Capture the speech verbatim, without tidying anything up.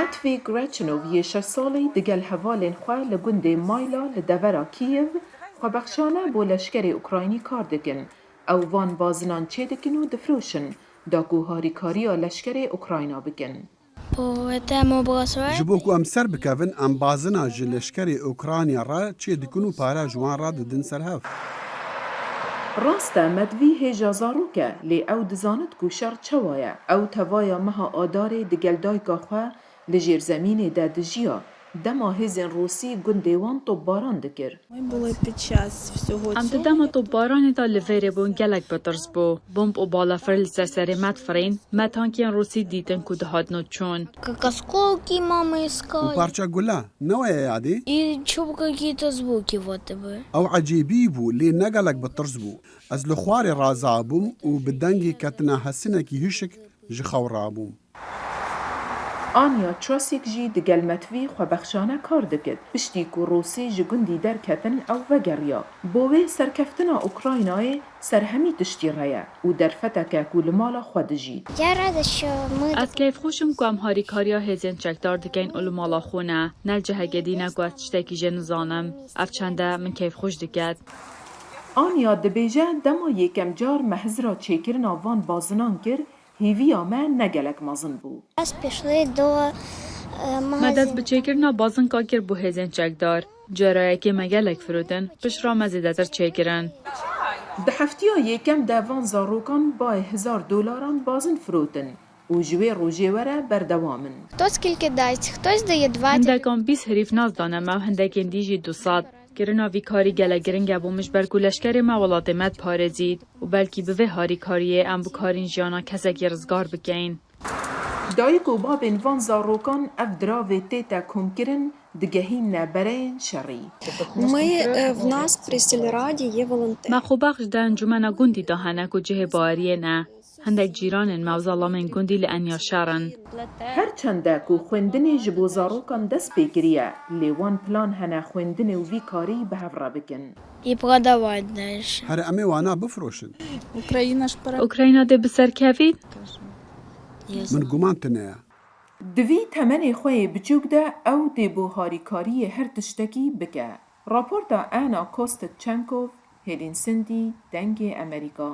Matvî Grechinov yê şeş salî digel hevalên xwe li gundê Mayla li devera Kîev xwebexşane bo leşkerê Ukraynî kar dikin. Ew van bazinan çêdikin û difiroşin, da ku harîkariya leşkerê Ukrayna bikin. Ji bo ku em ser bikevin, em bazina ji leşkerê Ukrayna re çêdikin û pare ji wan re didin ser hev. Rast e, Matvî hêja zarok e, lê ew dizanit ku şer çawa ye. Ew tevaya meha Adarê digel dayika xwe li jêrzemînê de dijiya, dema hêzên Rûsî gundê wan topbaran dikir. Em di dema topbaranê de li vêrê bûn, gelek bi tirs bû. Bomb û balafir li ser serê me difirîn, me tankên Rûsî dîtin ku dihatin û çûn. Осколки мама Û искали. Parça gula, ne we ye yadê? И чубка какие-то звуки вот бы. Ew ecêbî bû, lê ne gelek bi tirs bû. Ez li xwarê razabûm û bi dengê ketina hesinekî hişik ji xew rabûm. Anya Trasik jî digel Matvî xwebexşane kar dikit. Piştî ku Rûsî ji gundî derketin, ew vegeriya. Bo wê serkeftina Ukraynayê ser hemî tiştî re ye û derfeteke ku li mala xwe dijî. Я рада, что мы Ez keyfxweş im ku em harîkariya hêzên çekdar dikeyn û li mala xwe ne. Ne li cihekê dî ne ku ez tiştekî jê nizanim. Ev çende min keyfxweş diket. Anya dibêje, dema yekemcar me hizra çêkirina van bazinan kir, hêviya me ne gelek mezin bû. Раз пришли до э, Me dest bi магазина. çêkirina bazinka kir bo hêzên çekdar. Cara yekê me gelek firotin, pişt re me zêdetir çêkirin. Di heftiya yekem de van zarokan bayê hezar dolaran bazin firotin û ji wê rojê were berdewam in. Кто скільки дасть, хтось дає двадцять. Hindekan bîst herîf nas dane me û hindekên dî jî du sed. Kirina vî karî gelek giring e bo min ji ber ku leşkerê me welatê me diparêzît û belkî bi vê harîkariyê em bikarîn jiyana kesekî rizgar bikeyn. Dayik û babên van zarokan ev diravê tête komkirin digehîne bereyên şerî. Ми е, в нас при сільраді є волонтери. Me xwebext ji de encûmena gundî de hene ku cihê baweriyê ne. Hindek cîranên me û zelamên gundî li enya şer in. Her çende ku xwendinê ji bo zarokan dest pê kiriye, lê wan plan hene xwendinê û vî karî bi hev re bikin. І продавати дальше. Here em ê wana bifiroşin. Україна ж пере... Ukrayna dê bi ser kevî? Min guman tune ye. Divî temenê xwe yê biçûk de ew dê bo harîkariyê her tiştekî bike. Raporta Anna Kostitchenkov, Hêlîn Sindî, Dengê Emerîka.